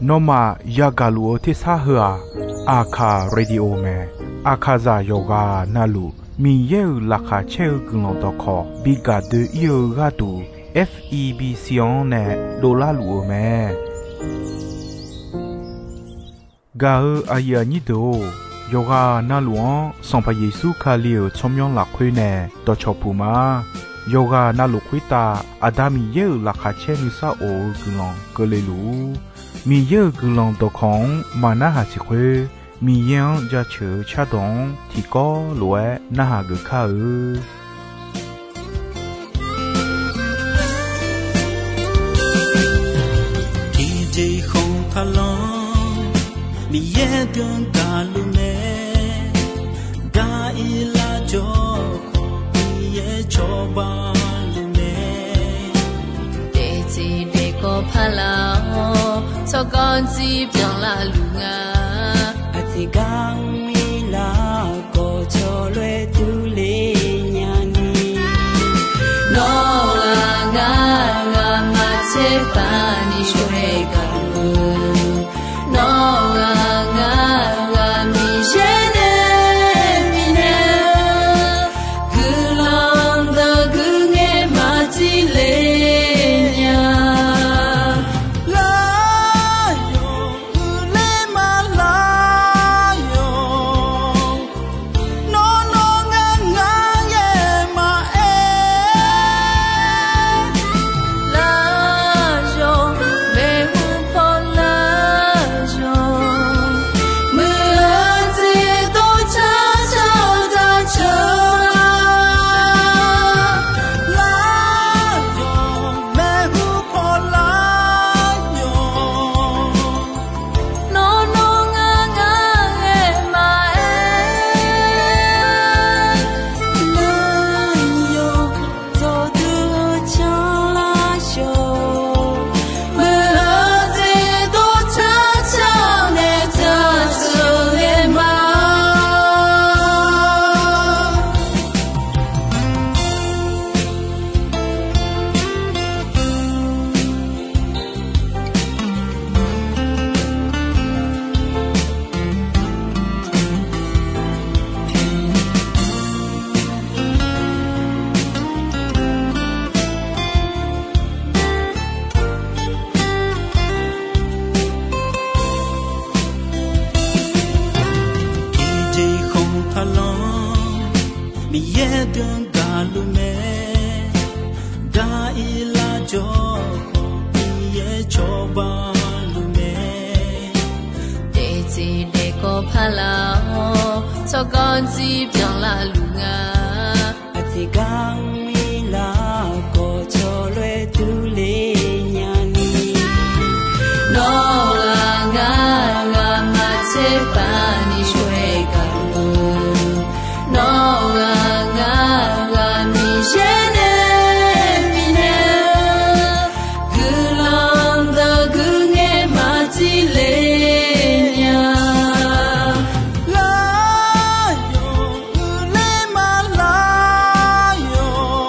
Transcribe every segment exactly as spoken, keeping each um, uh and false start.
Nawmaf yagaq luf-eu tersar heu-aq, Aqkaq Radio mae. Aqkaqzaq yawqghaq navluf Miqyaer-euq laqkhaq caer-eu guiqlanq dawqkawq bi gaq doe-ir-eu gharduq, F E B C-anr nae dovlar luf-eu mae. Gaq-eu aqyuif aqnyir deuq-or, yawqghaq navluf-anr Sanqpaq Yeqsur Kali-euq tsawrmyanr lafkhoer nae dawqcawq puq ma. Yawqghaq navluf khoertav Aqda Miqyaer-euq laqkhaq caer nuisar of-eu guiqlanq keuvle luf-ur. Miqyaer-euq guiqlanq dawqkawq-anr maqnarhaq siq khoer, Miqyaer-anr jaceuq-eu cardawq-anr tiqkawv lof-aer narhaq geuf kar-eu. Tiqjeq khanq taqlanr, Miqyaer deuq gaqluf mae. Gaq-ir lar jawr khawf, Miqyaer cawba luf mae. Daefzir daefkawv paqlar-awr, tsawrganr dzir byanlar luf nga. Aqjeq gar mr-ir lar khawf, cawloer durler nya ni. Nawr-aq ngar, ngar maqtser paq ni coer gaq-eu. Nawr-aq ngar, ngar Miqyaer nae bifnaeq-eu guiqlanq dawq guiqngaer maqtser le nya. Lar yawq uiqler ma lar yawq. Nawr nawr ngar ngar yaer maqaer. Lar yawq maeqhu paw lar yawq. Muiq-eu jeq dawrcar car dawrcar lar yawq maeqhu paw lar yawq. Nawr nawr ngar ngar yaer maqaer. Lar yawq dawqdui-eu canlar yawq. Muiq-eu jeq dawrcar car nae taqceuq-aer ma. Tiqjeq khanq taqlanr, Miqyaer deuq gaqluf mae. Gaq-ir lar jawr khawf, Miqyaer cawba luf mae. Daefzir daefkawv paqlar-awr, tsawrganr dzir byanlar luf nga. Aqjeq gar mr-ir lar khawf, cawloer durler nya ni. Nawr-aq ngar, ngar maqtser paq ni coer gaq-eu. Nawr-aq ngar, ngar Miqyaer nae bifnaeq-eu guiqlanq dawq guiqngaer maqtser le nya. Lar yawq uiqler ma lar yawq.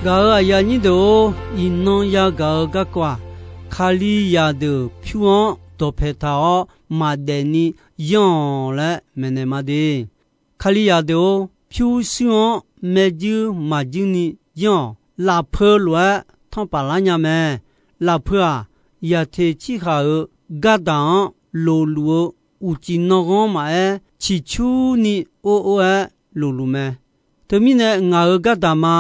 Gaq-euq aqyuif aqnyir deuq-or, iqnan yagaq-eu garkawv-aq, Kalizaq deuq pyur-anr dawqpae taq-awr maqdaef ni yanr-awq laer maeqnaeq ma de. Kalizaq deuq-or, pyurshuir-anr maerjuir maqjuir ni yanr-awq. Lafpeu lof-aer tanrpaf lar nya mae. Lafpeu-aq, yaqteq cirhaq-euq gardaq-anr lofluf-eu uqcif nanghanr maqaer, ciqcurni or or-aer lofluf mae. Teumirnae ngaq-euq gardaq ma.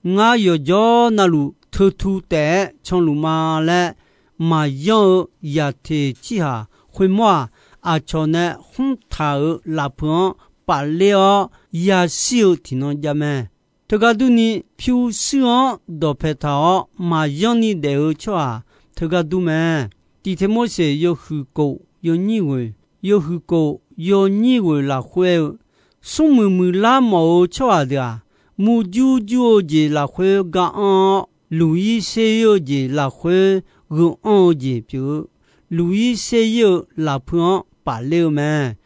Ngar yawqjawr navluf teutu taef-aer canluf ma laer maqyanr-eu yaqteq cirhaq khoermawr-aq, aqcawq nae khmr taq-euq lafpeu-anr pafler-awr yashir-eu tiqnan jav mae. Teugar durni, pyurshuir-anr dawqpae taq-awr maqyanr ni daef-eu tsawrhaq teugar dur mae. Tiqte Morseq yawhuiq kof yawnyir ghoeq, yawhuiq kof yawnyir ghoeq lafkhoer-eu, smrmuiq muiqlar mawf-eu tsawrhaq deuq-aq, murjur jur-eu jeq lafkhoer ga anr-awr, luq-ir ser-ir-eu jeq lafkhoer gheu anr-eu jeq pyeuf-eu, luq-ir ser-ir-eu lafpeu-anr pafler-eu mae.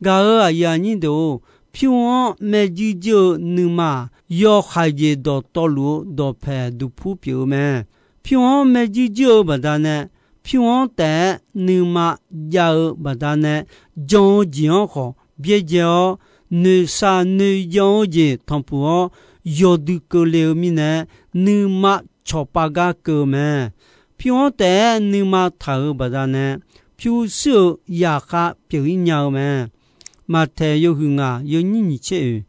Gaq-euq aqyuif aqnyir deuq-or, pyur-anr maerjuir juir-eu nuima-aq, yawhaiq jeq dawqtawvluf-eu dawqpae duqpur pyeuf-eu mae. Pyur-anr maerjuir juir-eu baqdanae, pyur-anr taef-aer nuima jav-eu baqdanae, jan-eu jeq-anr khawf byaerdzae-awr, noeqshaq noeqyan-eu jeq tanqpuq-awr, yawdui keuvle-eu mirnae, nuima cawqpav gar keuv-eu mae. Pyur-anr taef-aer nuima taq-euq baqdanae, pyurshuir-euq zaqkhav pyeuf-ir nya-eu mae. Maqtaeq yawhuiq ngaq yawnyir nyiq tser oeq,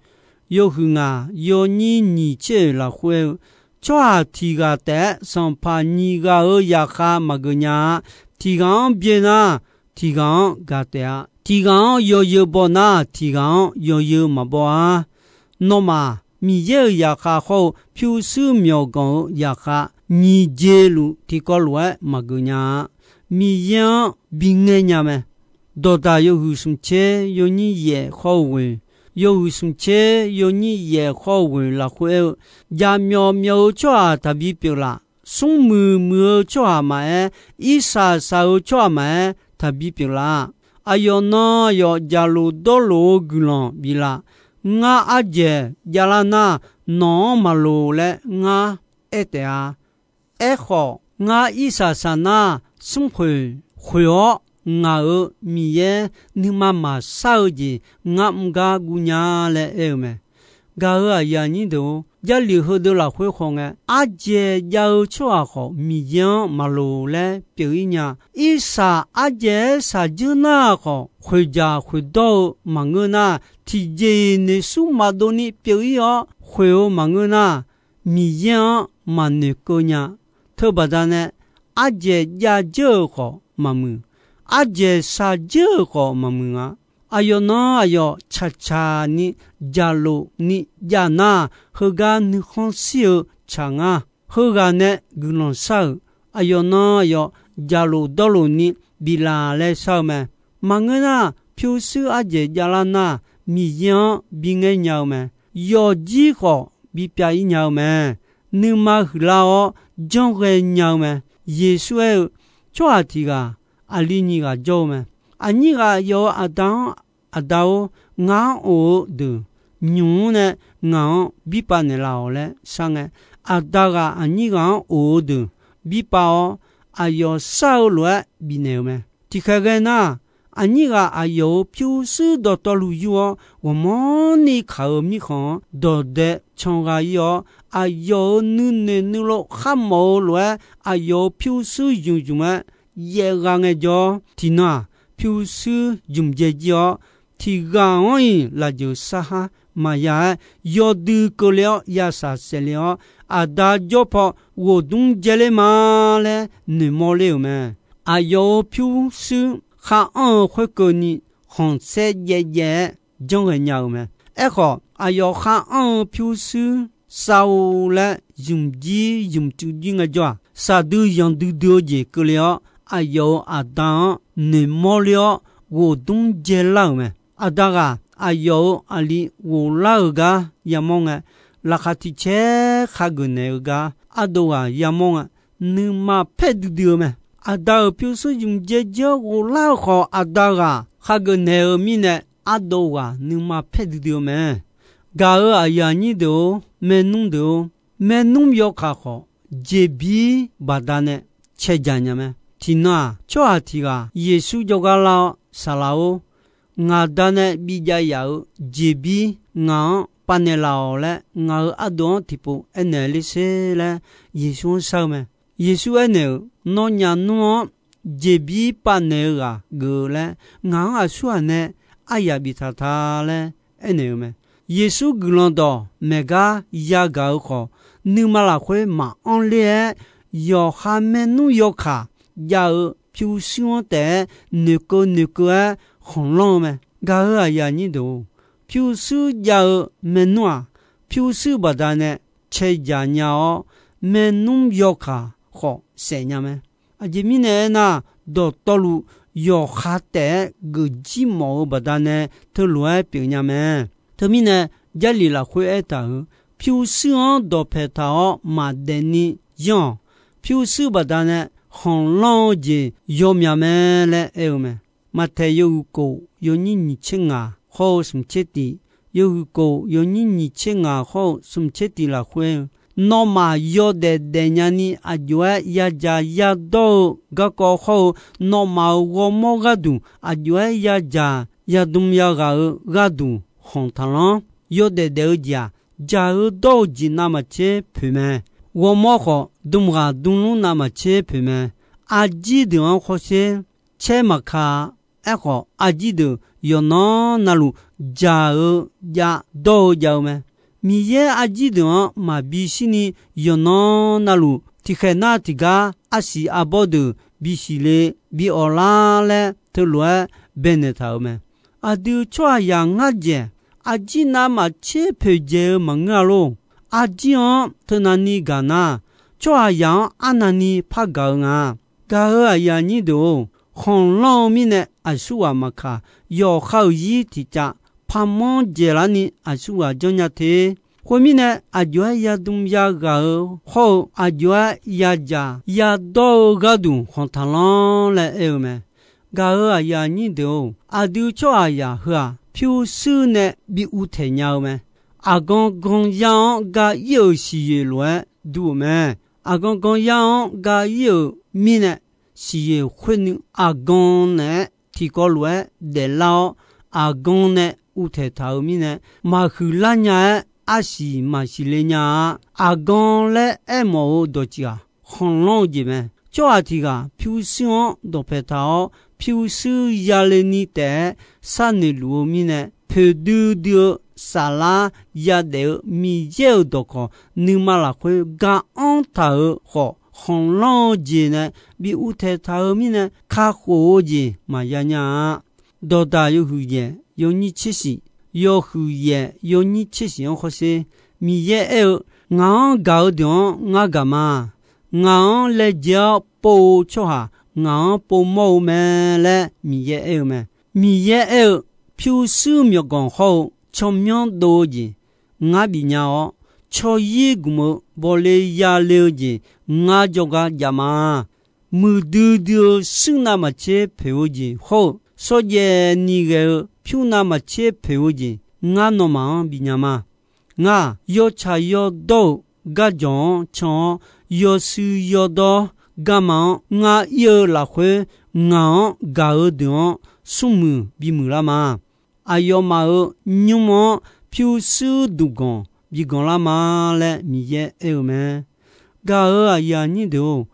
yawhuiq ngaq yawnyir nyiq tser oeq lafkhoer-eu, tsawrhaq tiq ghaq taef-aer sanqpaq nyiq ghaq-euq zaqkhav maqgeuf nya-a. Tiq ghaq-anr byae nar, tiq ghaq-anr gaq taef-a. Tiq ghaq-anr yawzeu baw nar, tiq ghaq-anr yawzeu maqbaw-a. Nawmaf, Miqyaer-euq zaqkhav hawr-eu pyurshuir myawqganq-euq zaqkhav nyiq jeq luf tiqkawv lof-aer maqgeuf nya-a. Miqyaer-anr bingaer nya mae. Dawqdaq yawhuiq smq tser yawnyir yaef hawr-eu ghoeq, yawhuiq smq tser yawnyir yaef hawr-eu ghoeq lafkhoer aer-eu, jaqmyawf myawf-eu tsawrhaq taqbi pyeuf laf. Smrmuiq muiq-eu tsawrhaq maqaer, irsaq saq-eu tsawrhaq maqaer taqbi pyeuf laf. Aqyawf nan aqyawf jaqlof dawrlof-eu guiqlanq biflaf. Ngar ardzaeq javlar nar, nawq-anr maqloq laer ngar aer taef-a. Aerkhawf, ngar irsaq saq nar, smrkhoeq khoeq-awr, ngaq-euq Miqyaer nuima maqsar-eu jeq ngar mr gar guv nya laer aer-eu mae. Gaq-euq aqyuif aqnyir deuq-or, Jarlif heudeuq lafkhoer khawf ngae, ardzaeq jav-eu tsawrhaq khawf Miqyaer-anr maqloq laer pyeuf-ir nya. Irsaq ardzaeq-aer shaqdzeur nar khawf, khoeqdzaq khoeqdawr-eu maqngeur nar, tiqjeq-iq noeqsur maqdov ni pyeuf-ir-awr khoeq-eu maqngeur nar, Miqyaer-anr maqnoeqkeuv nya. Teubaqda nae, ardzaeq jav dzeur-euq khawf maqmuiq, ardzaeq shaqdzeur-euq khawf maqmuiq-a. Aqyawf nan aqyawf tsaqtsaq ni jaqlof ni jav nar, heugar nuikhanr shir-eu tsaq ngar. Heughaq nae guiqlanq shar-euq, aqyawf nan aqyawf jaqlof dawrlof ni biflaf laer shar-eu mae. Maqngeur nar, pyurshuir ardzaeq javlar nar, Miqyaer-anr bingaer nya-eu mae. Yawfjir khawf bipyav-ir nya-eu mae. Nuima huiqlar-awr janrghae nya-eu mae. Yeqsur aer-eu, tsawrhaq tiq ghaq aqli nyiq ghaq jawr-eu mae. Aqnyir ghaq yawf-eu aqda-anr, Aqda-or, ngaq-anr of-eu deuq nymq-mr nae ngaq-anr birpav naeqlaf-awq laer shar ngae, aqda ghaq aqnyir ghaq-anr of-eu deuq birpav-awr, aqyawf shar-eu lof-aer bifnaeq-eu mae. Tiqkhaeq ghae nar, aqnyir ghaq aqyawf-euq pyurshuir dawqtawvluf yur-awr, ghawqmanrni kaq-euq mirkhanq-anr dawqdae can gha-ir-awr, aqyawf-euq nuinoeq nuilov kharmawf-eu lof-aer, aqyawf-euq pyurshuir zmq zmq-aer yaef gha ngaejawr, tiqnan-aq, pyurshuir zmq dzae jir-awr, tiq ghaq-anr-iq lafjeuq sarhar maqya-aer, yawdui keuvle-awr yashaq saefle-awr, aqda jawr paw ghofdmr dzaeler ma laer noeqmawr ler-euq mae. Aqyawf-euq pyurshuir khar anr-eu khoerkeuvni khanqsaer jaev jaev-aer janrghae nya-euq mae. Aerkhawf, aqyawf khar anr-eu pyurshuir sav-eu laer zmq jir zmq tsuif jir ngaejawr-aq, shaqdui yanqdui dui-eu jeq keuvle-awr, aqyawf-euq aqda-anr noeqmawr ler-awr ghofdmr dzaelar-euq mae. Aqda ghaq aqyawf-euq aqli ghoflar-euq gar yamawr ngae, laqkhaq tiq caer khageuf naeq-eu gar ardov ghaq yamawr ngae, nuima paer duidui-eu mae. Aqda-euq pyurshuir zmq dzae jir-awr ghoflar-eu khawf, aqda ghaq khageuf naeq-eu mirnae, ardov ghaq nuima paer duidui-eu mae. Gaq-euq aqyuif aqnyir deuq-or, maernmr deuq-or, maernmr yawkaq khawf, jeqbir baqdanae caejaq nya mae. Tiqnan-aq, tsawrhaq tiq ghaq Yeqsur jawrgar lar-awr, Saqlaq-or, ngaq Da nae bijav yaf-euq jeqbir ngaq-anr pav naeqlaf-awq laer, ngaq-euq ardov-anr tiqpov aernaeq ler sher laer, Yeqsur-anr shar-eu mae. Yeqsur aernaeq-euq, Nawnyaf nmr-anr jeqbir pav naeq-eu ghaq geuf-eu laer, ngaq-anr aqsurghaq nae aryaq biftaq ta laer aernaeq-eu mae. Yeqsur guiqlanq dawq maeq gar yagaq-eu khawf, nuima lafkhoer maqanr ler-aer, yawqha maernmr yawkaq jav-eu pyurshuir-anr taef-aer noeqkeuv noeqkeuv-aer khanqlanr-eu mae. Gaq-euq aqyuif aqnyir deuq-or, pyurshuir jav-eu maernmr-aq, pyurshuir baqdanae caejaq nya-awr, maernmr yawkaq khawf saef nya mae. Aqjeq mirnae aernar, dawqtawvluf yawqha taef-aer geufjir mawf-eu baqdanae teulof-aer pyeufnya mae. Teumirnae, Jarlif lafkhoer aertaq-euq, pyurshuir-anr dawqpae taq-awr maqdaef ni yanr-awq. Pyurshuir baqdanae khanqlanr-eu jeq yawmyaq mae laer aer-eu mae. Maqtaeq yawhuiq kof yawnyir nyiq tser ngaq hawr-eu smq tser tiq, yawhuiq kof yawnyir nyiq tser ngaq hawr-eu smq tser tiq lafkhoer, nawmaf yawdaef daefnya ni aqjox-aer yadzaq yadawr-eu garkawv hawr-eu, nawmaf-euq ghawrmawr gharduq aqjox-aer yadzaq yadm yaghaq-eu gharduq khanq taqlanr. Yawdaef daef-eu jeq-aq, dzaq-eu dawr-eu jeq navmaqtser poeq mae. Ghawrmawr khawf, dm ghaq dm lmr navmaqtser poeq mae. Arjir deuq-anr khawrsher caer maqka-a. Aerkhawf, arjir deuq yawqnan navluf dzaq-eu jav dawr-eu jav-eu mae. Miqyaer arjir deuq-anr maqbi shirni, yawqnan navluf tiqkhaeq nar tiqgar arsiq arbawr deuq bisiq le bi awq lar laer teulof-aer baenaeq taq-euq mae. Aqdui tsawrhaqzaq ngar dzaeq, arjir navmaqtser poeqdzaeq-eu maqngeur-a lor. Arjir-anr teunavni gaq nar, tsawrhaqzaq-anr arnavni par gaq-eu nga. Gaq-euq aqyuif aqnyir deuq-or, khanqlanr-eu mirnae aqsurghaq maqkaq, yawqha-euq zir tiqcav parmanr dzaeqlarni aqsurghaq janrnya te. Khoermirnae, aqjox-aer yadm yaghaq-eu hawr-eu, aqjox-aer yadzaq yadawr-eu gharduq khanq taqlanr laer aer-eu mae. Gaq-euq aqyuif aqnyir deuq-or, aqdui tsawrhaqzaq heu-aq, pyurshuir nae bi uvtaeq nya-eu mae. Aqgan gan yar-anr ga ir-euq siqyoeq lof-aer dur-euq mae. Aqgan gan yar-anr ga ir-euq mirnae, siqyoeq khoernui aqgan naeq-aer tiqkawv lof-aer daeflar-awr, aqgan nae uvtaeq taq-euq mirnae, maqhuiq lar nya-aer arsiq maqsiq le nya-a. Aqgan laer aermawf-eu dawqtsuif-aq, khanqlanr-eu jeq mae. Tsawrhaq tiq ghaq pyurshuir-anr dawqpae taq-awr, pyurshuir yale ni taef-aer sharnoeq luf-eu mirnae, poeqdui dui-eu saflar yadaef-eu Miqyaer-euq dawqkawq nuima lafkhoer ga-anr taq-euq khawf, khanqlanr-eu jeq nae bi uvtaeq taq-eu mirnae, kakhof-eu jeq maqya nya-a. Dawqdaq yawhuiq yaeq yawnyir tser shiq, yawhuiq yaeq yawnyir tser shiq-anr khawrsher, Miqyaer aer-eu, Ngaq-anr gaq-eu deuq-anr ngar gaq ma. Ngaq-anr laejae-awr pov-eu tsawrhaq ngaq-anr povmawr-eu mae laer Miqyaer aer-eu mae. Miqyaer aer-eu, pyurshuir myawqganq hawr-eu tsawrmyanr dov-eu jeq ngar bifnya-awr, tsawryir gmq-eu bawle yale-eu jeq ngar jawrgar jav ma. Muiqdui dui-eu shuir navmaqtser poeq-eu jeq hawr-eu, shawrjaev ni ghae-eu pyur navmaqtser poeq-eu jeq ngar nawmaf-anr bifnya ma. Ngar-aq, yawtsaq yawdawr-euq garjawq-anr can-awr, yawshuif yawdawr garma-anr ngar ir-eu lafkhoer, ngaq-anr gaq-eu deuq-anr smrmuiq bimuiq lar ma. Aqyawfmaf-euq nymr-anr pyurshuir duqganq biganq lar ma laer Miqyaer aer-eu mae. Gaq-euq aqyuif aqnyir deuq-or,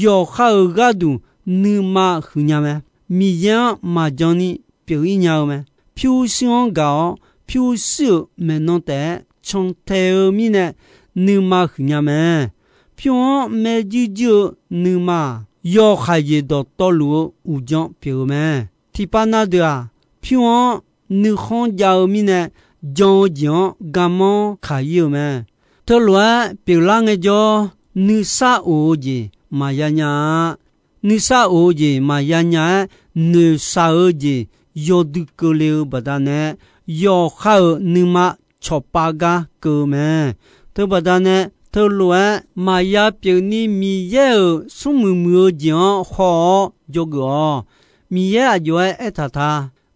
yawqha-euq gharduq nuima huiqnya mae. Miqyaer-anr maqjan ni pyeuf-ir nya-eu mae. Pyurshuir-anr gaq-awr, pyurshuir-euq maeqnan taef-aer cantae-eu mirnae nuima huiqnya mae. Pyur-anr maerjuir juir-eu nuima-aq, yawkhaeq jeq dawqtawvluf-eu uqdzan pyeuf-eu mae. Tiqpav na deuq-aq, pyur-anr nuikhanr jav-eu mirnae, jan-eu jeq-anr garmanr kaq-ir-eu mae. Teulof-aer pyeuflar ngaejawr, nuisar of-eu jeq maqya nya-a. Nuisar of-eu jeq maqya nya-aer, noeqshaq-eu jeq yawdui keuvle-eu baqdanae, yawqha-euq nuima cawqpav gar keuv-eu mae. Teubaqdanae, teulof-aer maqya pyeufni Miqyaer-euq smrmuiq muiq-eu jeq-anr haw-awr dzawgeuf-awq. Miqyaer aqjox-aer aertaq ta.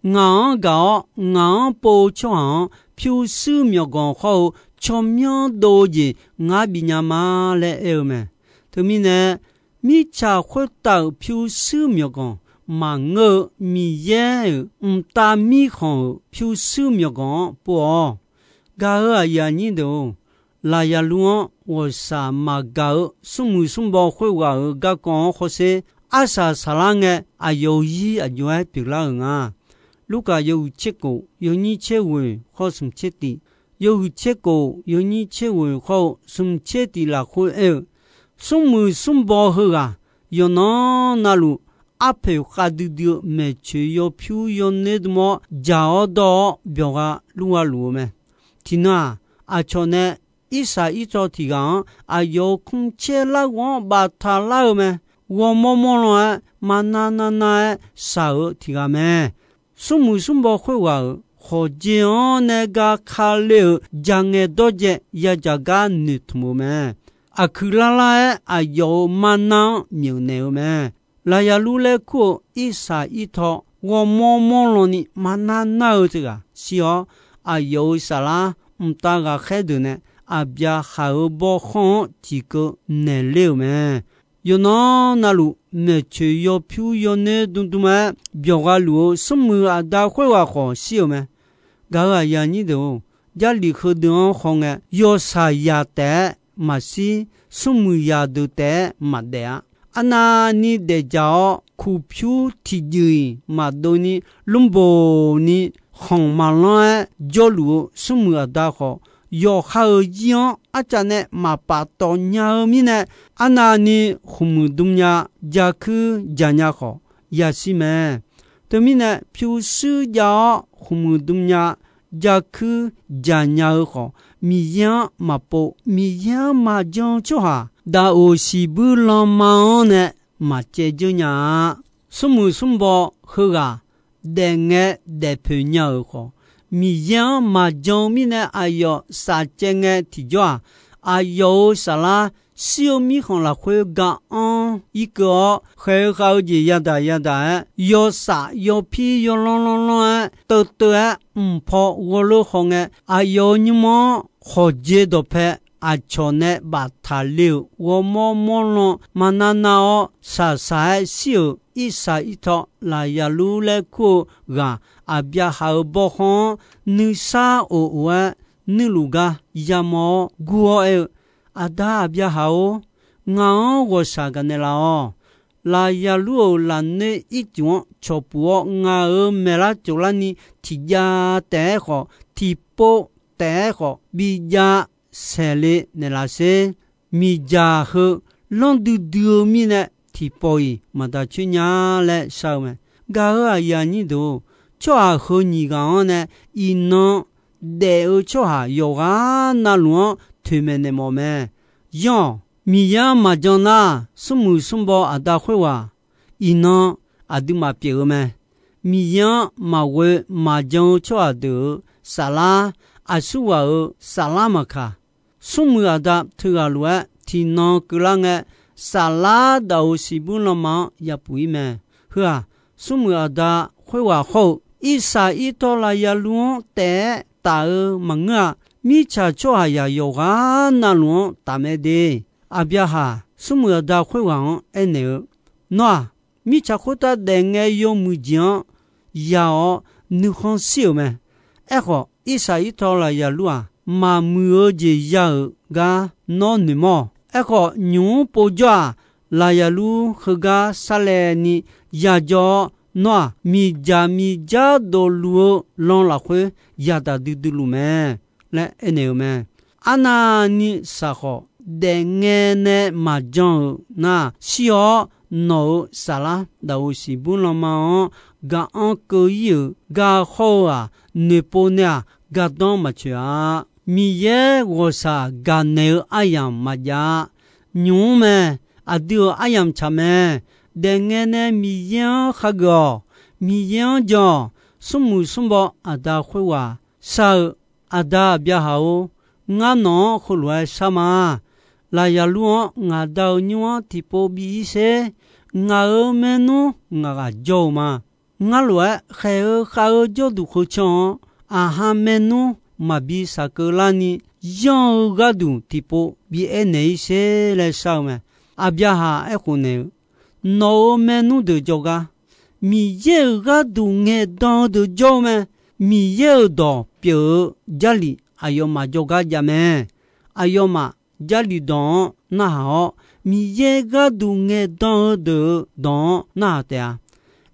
Ngaq-anr gaq-awr, ngaq-anr pov-eu tsawrhaq-anr pyurshuir myawqganq hawr-eu tsawrmyanr dov-eu jeq ngar bifnya ma laer aer-eu mae. Teumirnae, mirtsaq khoertav-euq pyurshuir myawqganq maqngeur-eu Miqyaer-euq mqtav mirkhanq-euq pyurshuir myawqganq-anr pov-awq. Gaq-euq aqyuif aqnyir deuq-or, Laqyaqlur-anr ghawqshaq maqgaq-eu smrmuiq smrbaw khoerghaq-euq garkawv-anr hawsher. Arsaq saqlar ngae, aqyawf-euq zir aqjox-aer pyeuflar-euq nga. Lurkaf yawhuiq tser kof yawnyir tser ghoeq khawr smq tser tif, yawhuiq tser kof yawnyir tser ghoeq khawr-eu smq tser tif lafkhoer aer-eu, smrmuiq smrbaw heughaq yawqnan navluf arpoeq khavdui dui-eu maeqtsoeq yawpyur yawner dm-awr jaq-awr dawr-awr byawq gha lur gha luf-eu mae. Tiqnan-aq, aqcawq nae Irsaqirtaw tiq ghaq-anr aqyawf-euq kmrcaer larghov-anr baftaq lar-eu mae. Ghawrmawr mawr lan-aer maqnav navnav-aer shaq-eu tiq ghaq mae. Smrmuiq smrbaw khoerghaq-euq khawqjeq-anr nae ga kale-euq jaqngaeq dawrjae yadzaq gar noeqtmq-eu mae. Aqkuiq lar lar-aer aqyawf-euq marnar-anr myeuf naeq-eu mae. Laqyaqlur laer kur-eu Irsaqirtaw ghawrmawr mawr lan ni maqnar nar-eu teughaq shir-awr, aqyawf-euq saflar mqtav ghaqkhaer deuq nae Aqbyaqhaq-euq bawrkhanr-anr tiqkeuv naeqler-euq mae. Yawqnan navluf maeqtsoeq yawpyur yawner dm dm-aer byawq gha luf-eu smrmuiq aqda khoerghaq khawf shir-euq mae. Gaq-euq aqyuif aqnyir deuq-or, Jarlif heudeuq-anr hawngae, yawshaq zaq taef-aer maqshir, smrmuiq zaq deuq taef-aer maqdaef-a. Arnavni daefdzaq-awr, kuqpyur tiqjuif-iq maqdov ni, lmrboq ni khanq maqlanr-aer jawrluf-eu smrmuiq aqda khawf, yawqha-euq zir-anr arcav nae maqpaf tawf nya-eu mirnae, arnavni khmqmuiq dm nya, jakuir jaq nya khawf, yashir mae. Teumirnae pyurshuir jav-awr khmqmuiq dm nya, jakuir jaq nya-eu khawf, Miqyaer-anr maqpov, Miqyaer-anr maqjan-eu tsawrhaq, daqoq siqbuir lanma-anr nae maqcaev dzeur nya-a. Smrmuiq smrbaw heughaq daefngae daefpoeq nya-euq khawf, Miqyaer-anr maqjan-eu mirnae aqyawf safcaev ngae tiqjawr-aq, aqyawf-euq saflar shir-eu mirkhanq lafkhoer ga-anr irkeuv-awr, khaeq-eu khav-eu jeq yadaq yadaq-aer, yawsaf yawpir yawlanr lanr lanr-aer, teuv teuv-aer mq paw ghawrleur hawngae, aqyawf-euq nymr-anr khawqjeq dawqpae aqcawq nae baftaq le-euq ghawrmawr mawr lan maqnav nav-awr, shaqshaq-aer shir-euq Irsaqirtaw Laqyaqlur laer kur-eu ghaq Aqbyaqhaq-euq bawrkhanr-anr nuisar of of-aer nuirluf gar yamawr-awr gur-awr aer-eu, Aqda Aqbyaqhaq-or, ngaq-anr ghawqshaq gaqnaeq laf-awq. Laqyaqlur-euq lafnoer ircuf-anr cawqpuq-awr, ngaq-euq maeqlar tsoflar ni tiqjav taef-aer khawf, tiqpov taef-aer khawf, bijav saeqle naeqlaf sher. Miqdzaq heu lanr duidui-eu mirnae, tiqpawf-iq maqdaq coer nya laer shar-eu mae. Gaq-euq aqyuif aqnyir deuq-or, tsawrhaq heu nyiq ghaq-anr nae iqnan daef-eu tsawrhaq yawqghaq navluf-anr toeqmaeq naeq mawf mae. Yanr-awq, Miqyaer-anr maqjan nar, smrmuiq smrbaw aqda khoerghaq iqnan aqduimaf pyeuf-eu mae. Miqyaer-anr maqghoe maqjan-eu tsawrhaq deuq-euq saflar, aqsurghaq-euq saflar maqkaq, smrmuiq aqda teughaq lof-aer tiqnan keuvlar ngae, saflar daqoq siqbuir lanma-anr yapuf-ir mae. Heu-aq, smrmuiq aqda khoerghaq hawr-eu, Irsaqirtaw Laqyaqlur-anr taef-aer taf-eu maqngeur-a. Mirtsaq tsawrhaqzaq yawqghaq navluf-anr taf mae de. Aqbyaqhaq smrmuiq aqda khoerghaq-anr aernaeq-eu, Nawr-aq, mirtsaq khoertav daefngae yawmuiq jeq-anr ya-awr nuikhanr shir-euq mae. Aerkhawf, Irsaqirtaw Laqyaqlur-aq, maqmuiq-eu jeq ya-euq gar nawr noeqmawr-awq. Aerkhawf, nymq-mr povjawr-aq, Laqyaqlur heugar sarlaevni yajawr-awr, Nawr-aq, miqdzaq miqdzar dofluf-eu lan lafkhoer yadaq duidui luf mae laer aernaeq-euq mae. Arnavni saqkhawf daefngae nae maqjan-euq nar, shir-awr nawq-euq saflar daqoq siqbuir lanma-anr gaq-anr keuv-ir-euq gar hawr-eu-aq, noeqpov nae-aq, gardanr maqtsoeq-a. Miqyaer ghawqshaq gaqnaeq-eu aryamq maqjav-a. Nymq-mr mae. Aqdui-euq aryamq tsaq mae. Daefngae nae Miqyaer-anr khageuf-awq. Miqyaer-anr jan-awq. Smrmuiq smrbaw aqda khoerghaq shar-eu, Aqda Aqbyaqhaq-or, ngar nawq-anr heulof-aer shar ma. Laqyaqlur-anr ngaq Da-euq nymr-anr tiqpov bi-ir sher. Ngaq-euq maernmr ngaq ghaq jawr-eu ma. Ngar lof-aer khaeq-eu khav-eu jawrduq kheucan-anr, aqha maernmr maqbi shaqkeuv larni yanr-eu gharduq tiqpov bi aernaeq-ir sher laer shar-eu mae. Aqbyaqhaq aerkhof naeq-eu, Nawq-euq maernmr deuq jawrgar, Miqyaer-euq gharduq ngaeqdan-eu deuq jawr-eu mae. Miqyaer-euq dawq pyeuf-eu Jarlif aqyawfmaf jawrgar jav mae. Aqyawfmaf Jarlif dawq-anr narhaq-awr, Miqyaer gharduq ngaeqdan-eu deuq-euq dawq-anr narhaq taef-a.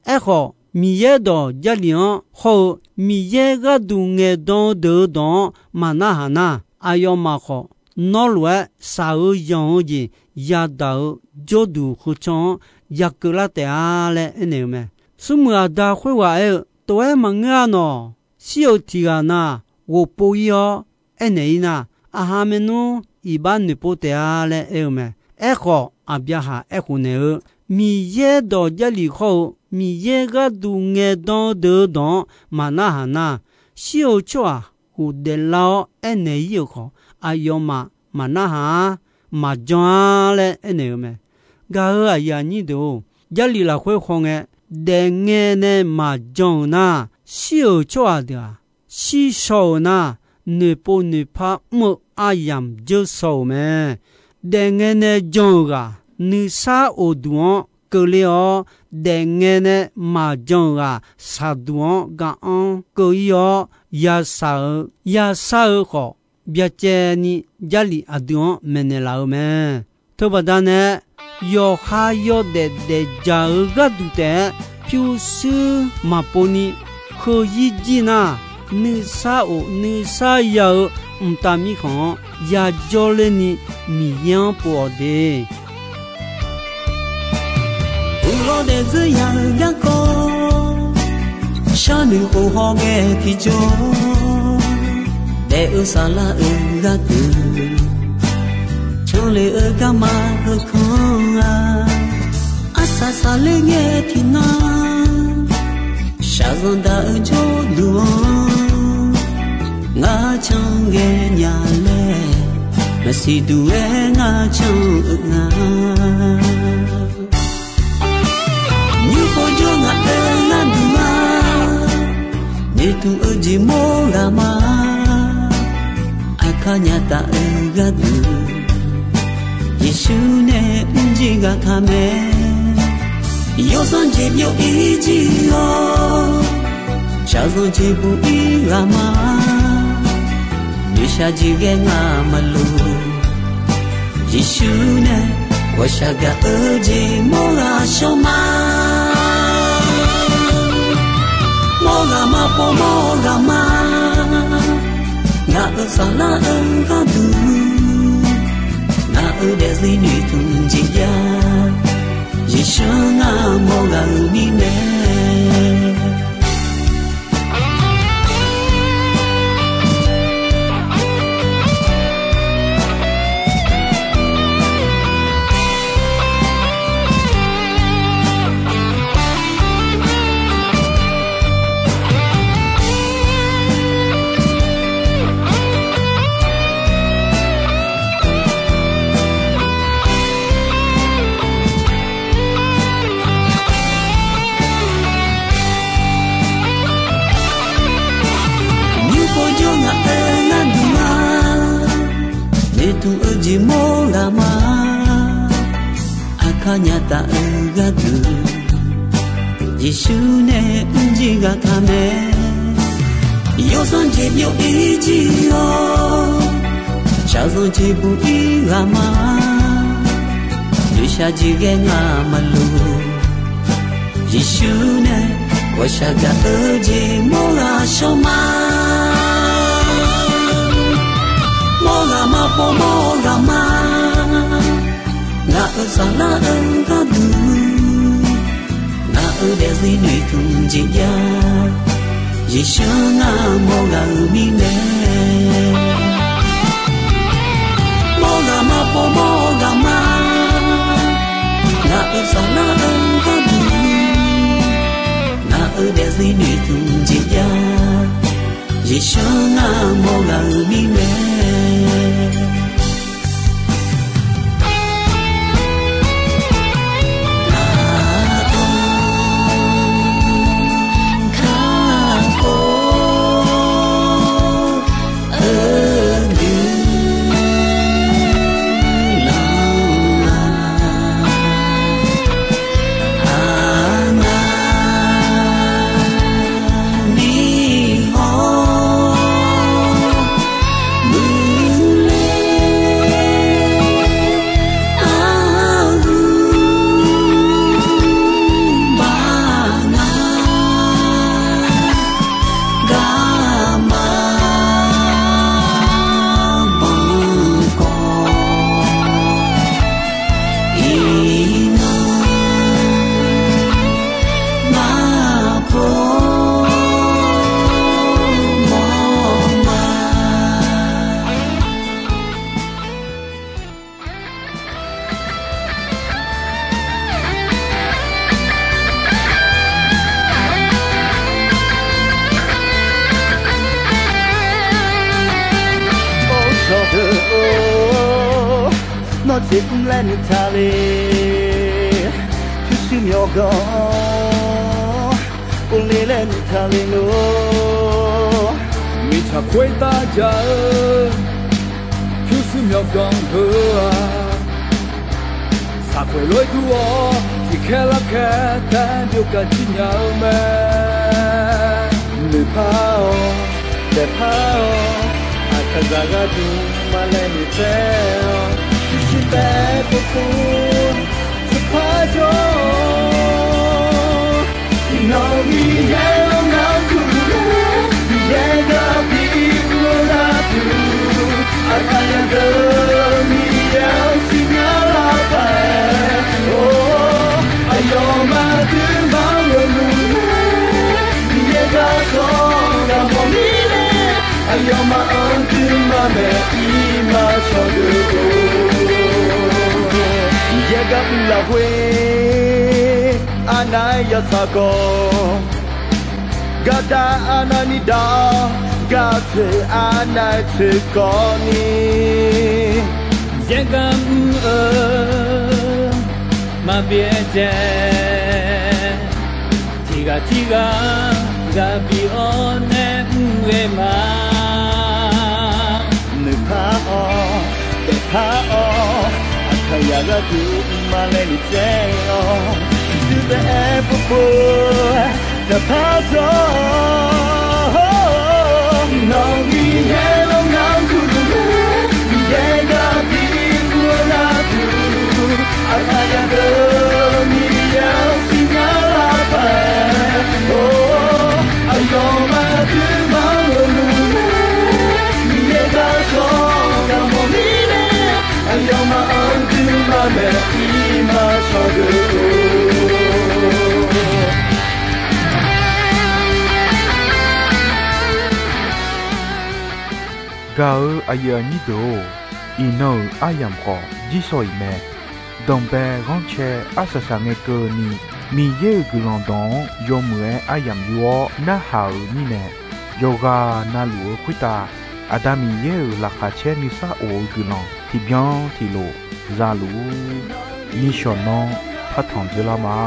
Aerkhawf, Miqyaer dawq Jarlif-anr hawr-eu Miqyaer gharduq ngaeqdan-eu deuq-eu dawq-anr maqnarhaq nar, aqyawfmaf khawf nawr lof-aer shaq-eu yanq-eu jeq yadaq-eu jawrduq heu can-anr yakeuv lar taef-a laer aernaeq-eu mae. Smrmuiq aqda khoerghaq aer-eu, Tov-aer maqngeur-a nawq. Shir-euq tiq ghaq na ghofpov-ir-awr aernaeq-ir nar, aqha maernmr iqbax noeqpov taef-a laer aer-eu mae. Aerkhawf, Aqbyaqhaq aerkhof naeq-eu, Miqyaer dawq Jarlif hawr-eu Miqyaer gharduq ngaeqdan-eu deuq-eu dawq-anr maqnarhaq nar, shir-euq tsawrhaq ghofdaef lar-awr aernaeq-ir-euq khawf, aqyawfmaf maqnarhaq-ar, maqjan-ar laer aernaeq-eu mae. Gaq-euq aqyuif aqnyir deuq-or, Jarlif lafkhoer hawngae, daefngae nae maqjan-euq nar, shir-euq tsawrhaq deuq-aq, shir shaw-euq nar, noeqpov noeqpar mr-eu aryamq dzeur shaw-euq mae. Daefngae nae jan-euq ghaq, nuisar of duq-anr keuvler-awr, daefngae nae maqjan-euq ghaq, shaqduq-anr gaq-anr keuv-ir-awr, yashaq-eu, yashar-eu khawf, byacaevni Jarlif aqdui-anr maeqnaeq laf-eu mae. Teubaqda nae, yawqha yawdaef daefdzaq-eu gharduq taef-aer pyurshuir maqpov ni, heuzir jir nar, nuisar of nuisar ya-eu mqtav mirkhanq-anr yajawr lerni Miqyaer-anr pov-awq de. Uqlawr daefzeur ya-eu garkawv, sharnoeq khof hawghae tiqjawr, daef-eu saflar-euq gharduq, canle-eu garma heukanr-a, arsaq saqler ngae tiqnan, shaqzanq daq-eu jawrduq-anr, ngar canr ghae nya laer, maqsiq duq-aer ngar canr-eu nga. Nymr khov jawr ngaq-euq gharduq-a, noeqtmq-eu jeq mawr ghaq ma. Aqkar nya taf-eu gharduq, Yeqsur nae mrjir ghaq taq mae. Yawsanr jeq byov-ir jir-awr, shaqzanq jeq buq-ir ghaq ma. Noeqshaq jeq ghae ngaq maqloq, Yeqsur nae ghawqshaq gaq-eu jeq mawr ghaq shawr ma. Mawr ghaq ma pov mawr ghaq ma. Ngaq-euq saflar-eu gharduq, ngaq-euq daefzir noeqtmq jeq jav, Yeqsur ngar mawr ghaq-eu mirnae. Nymr khov jawr ngaq-euq gharduq-a, noeqtmq-eu jeq mawr ghaq ma. Aqkar nya taf-eu gharduq, Yeqsur nae mrjir ghaq taq mae. Yawsanr jeq byov-ir jir-awr, shaqzanq jeq buq-ir ghaq ma. Noeqshaq jeq ghae ngaq maqloq, Yeqsur nae ghawqshaq gaq-eu jeq mawr ghaq shawr ma. Mawr ghaq ma pov mawr ghaq ma. Ngaq-euq saflar-eu gharduq, ngaq-euq daefzir noeqtmq jeq jav, Yeqsur ngar mawr ghaq-eu mirnae. Mawr ghaq ma pov mawr ghaq ma. Ngaq-euq saflar-eu gharduq, ngaq-euq daefzir noeqtmq jeq jav, Yeqsur ngar mawr ghaq-eu mirnae. Kakhof Tseqmr laer noeqtaq le, pyurshuir myawqganq-anr, uvle laer noeqtaq le lor. Mirtsaq khoertav jaq-eu pyurshuir myawqganq heu-aq, saqpoeq lof-aer dur-awr tiqkhaer larkhaer taef-aer byov kavjir nya-eu mae. Noeqpar-awq, daefpar-awq, aqkaqzaq gharduq maqlaeq noeqtsaev-awq. Pyurshuir taef-aer povpov taqpar jawr-awq. Iqnan Miqyaer-anr ngar kurluf-eu, Miqyaer gar bi mr-eu gharduq, aqkaqzaq deuq Miqyaer-anr siqnya lar paq-aer, or, aqyawfmaf duimaf-anr heulof-aer Miqyaer garkawv gaq mawf mirnae, aqyawfmaf-anr duimaf maeq pirma cawqdeuq-or. Miqyaer gar uvlaf khoer arnav-aer yawtsaq khawf, gardav arnavni dav-awr, gartsoeq arnav-aer tsoeqkawv ni, Miqyaer gar mr-eu maqbyaerdzae, tiqghaq tirghaq ghaq bi-awr nae mr ghae ma. Noeqpar-awq, daefpar-awq, aqkaqzaq gharduq maqlaeq noeqtsaev-awq. Pyurshuir taef-aer povpov taqpar jawr-awq. Iqnan Miqyaer-anr ngar kurluf-eu, Miqyaer gar bi mr-eu gharduq, aqkaqzaq deuq Miqyaer-anr siqnya lar paq-aer, or, aqyawfmaf duimaf-anr heulof-aer Miqyaer garkawv gaq mawf mirnae, aqyawfmaf-anr duimaf maeq pirma cawqdeuq-or. Gaq-eu aqyuif aqnyir deuq-or, iqnan-euq aryamq khawf jirshaw-iq mae. Danqbae ghanrcae arsaq saqngae keuvni, Miqyaer-euq guiqlanq dawq-anr yawmuiq-aer aryamq yur-awr narhaq-euq mirnae, yawqghaq navluf-eu khoertav Aqda Miqyaer-euq laqkhaq caer nuisar of-eu guiqlanq tiqbyan tiqlof zaluf-ur. Nishawq nanr partanq dzeurlar ma.